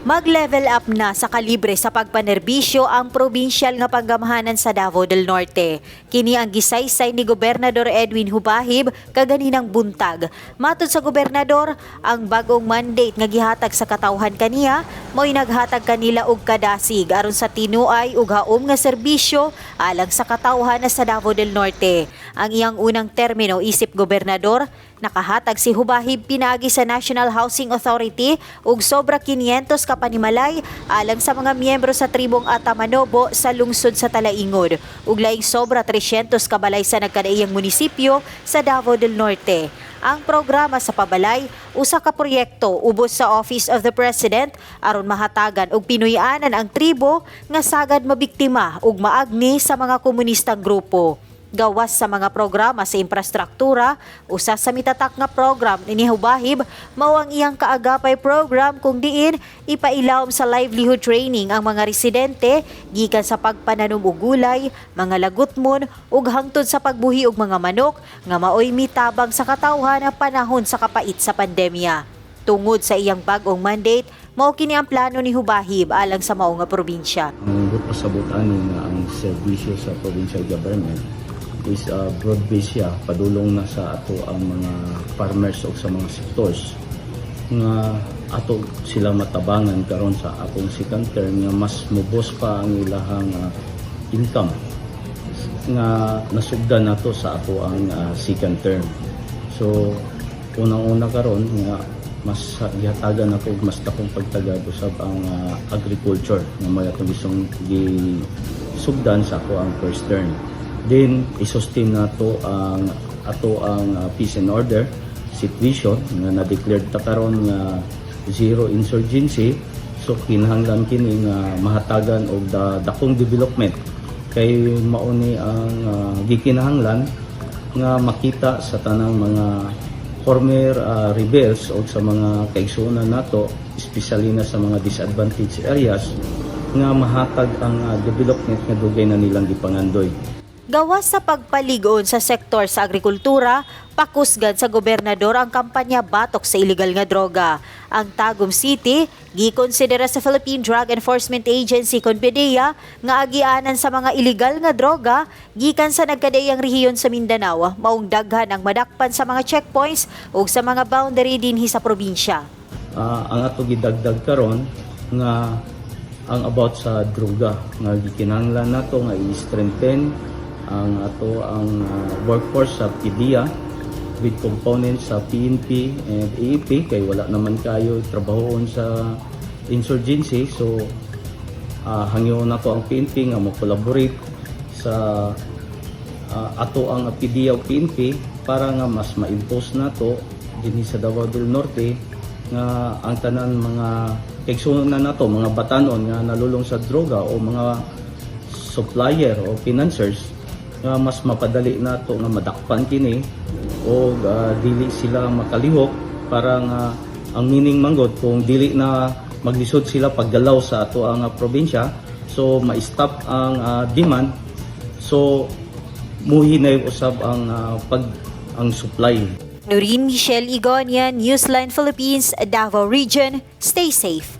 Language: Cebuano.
Mag-level up na sa kalibre sa pagpanerbisyo ang probinsyal nga panggamhanan sa Davao del Norte. Kini ang gisaysay ni Gobernador Edwin Jubahib kaganinang buntag. Matod sa gobernador, ang bagong mandate nga gihatag sa katawhan kaniya mao'y naghatag kanila og kadasig aron sa tinuay ug haom nga serbisyo alang sa katawhan na sa Davao del Norte. Ang iyang unang termino isip gobernador, nakahatag si Jubahib pinaagi sa National Housing Authority ug sobra 500 ka panimalay alang sa mga miyembro sa tribong Ata Manobo sa lungsod sa Talaingod ug laing sobra 300 ka balay sa nagkadaiyang munisipyo sa Davao del Norte. Ang programa sa pabalay usa ka proyekto ubos sa Office of the President aron mahatagan og pinuy-anan ang tribo nga sagad mabiktima ug maagni sa mga komunistang grupo. Gawas sa mga programa sa infrastruktura, usa sa mitatak nga program ni Jubahib mao ang iyang Kaagapay Program kung diin ipailawom sa livelihood training ang mga residente gikan sa pagpananom og gulay, mga lagutmon ug hangtod sa pagbuhi og mga manok nga maoy mitabang sa katawhan ang panahon sa kapait sa pandemya. Tungod sa iyang bag-ong mandate, mao kini ang plano ni Jubahib alang sa mao nga probinsya. Ang buot pasabot ani nga ang serbisyo sa provincial government is broad based siya, padulong na sa ato ang mga farmers o sa mga sectors nga ato sila matabangan karon sa akong second term nga mas mubos pa ang ilahang income nga nasugdan nato sa ato ang second term. So unang-una karon nga mas gihatagan nato og mas dakong pagtagad usab ang agriculture nga may atong gustong gisugdan sa ako ang first term. Then i-sustain nato ang ato ang peace and order situation nga na-declared ta karon nga zero insurgency, so kinahanglan kini nga mahatagan og dakong development kay mao ni ang gikinahanglan nga makita sa tanang mga former rebels o sa mga kaigsuonan nato, especially na sa mga disadvantaged areas, nga mahatag ang development nga dugay na nilang gipangandoy. Gawas sa pagpaligon sa sektor sa agrikultura, pakusgan sa gobernador ang kampanya batok sa ilegal nga droga. Ang Tagum City gikonsidera sa Philippine Drug Enforcement Agency kon PDEA nga agianan sa mga ilegal nga droga gikan sa nagkadaiyang rehiyon sa Mindanao, maong daghan ang madakpan sa mga checkpoints ug sa mga boundary dinhi sa probinsya. Ang ato gidagdag karon nga ang about sa droga nga gikinahanglan nato nga i-strengthen ang ato ang workforce sa PDEA with components sa PNP and AFP kay wala naman kayo trabahoon sa insurgency, so hangyoon nato ang PNP nga mo collaborate sa ato ang PDEA ug PNP para nga mas ma-impose nato dinhi sa Davao del Norte nga ang tanan mga kaigsuonan nato, mga batanon nga nalulong sa droga o mga supplier o financiers, nga mas mapadali nato nga madakpan kini o dili sila makalihok, para nga ang meaning manggod kung dili na maglisod sila paggalaw sa ato ang probinsya, so ma-stop ang demand, so muhinay usab ang pag ang supply. Noreen Michelle Igonia, Newsline Philippines, Davao Region. Stay safe.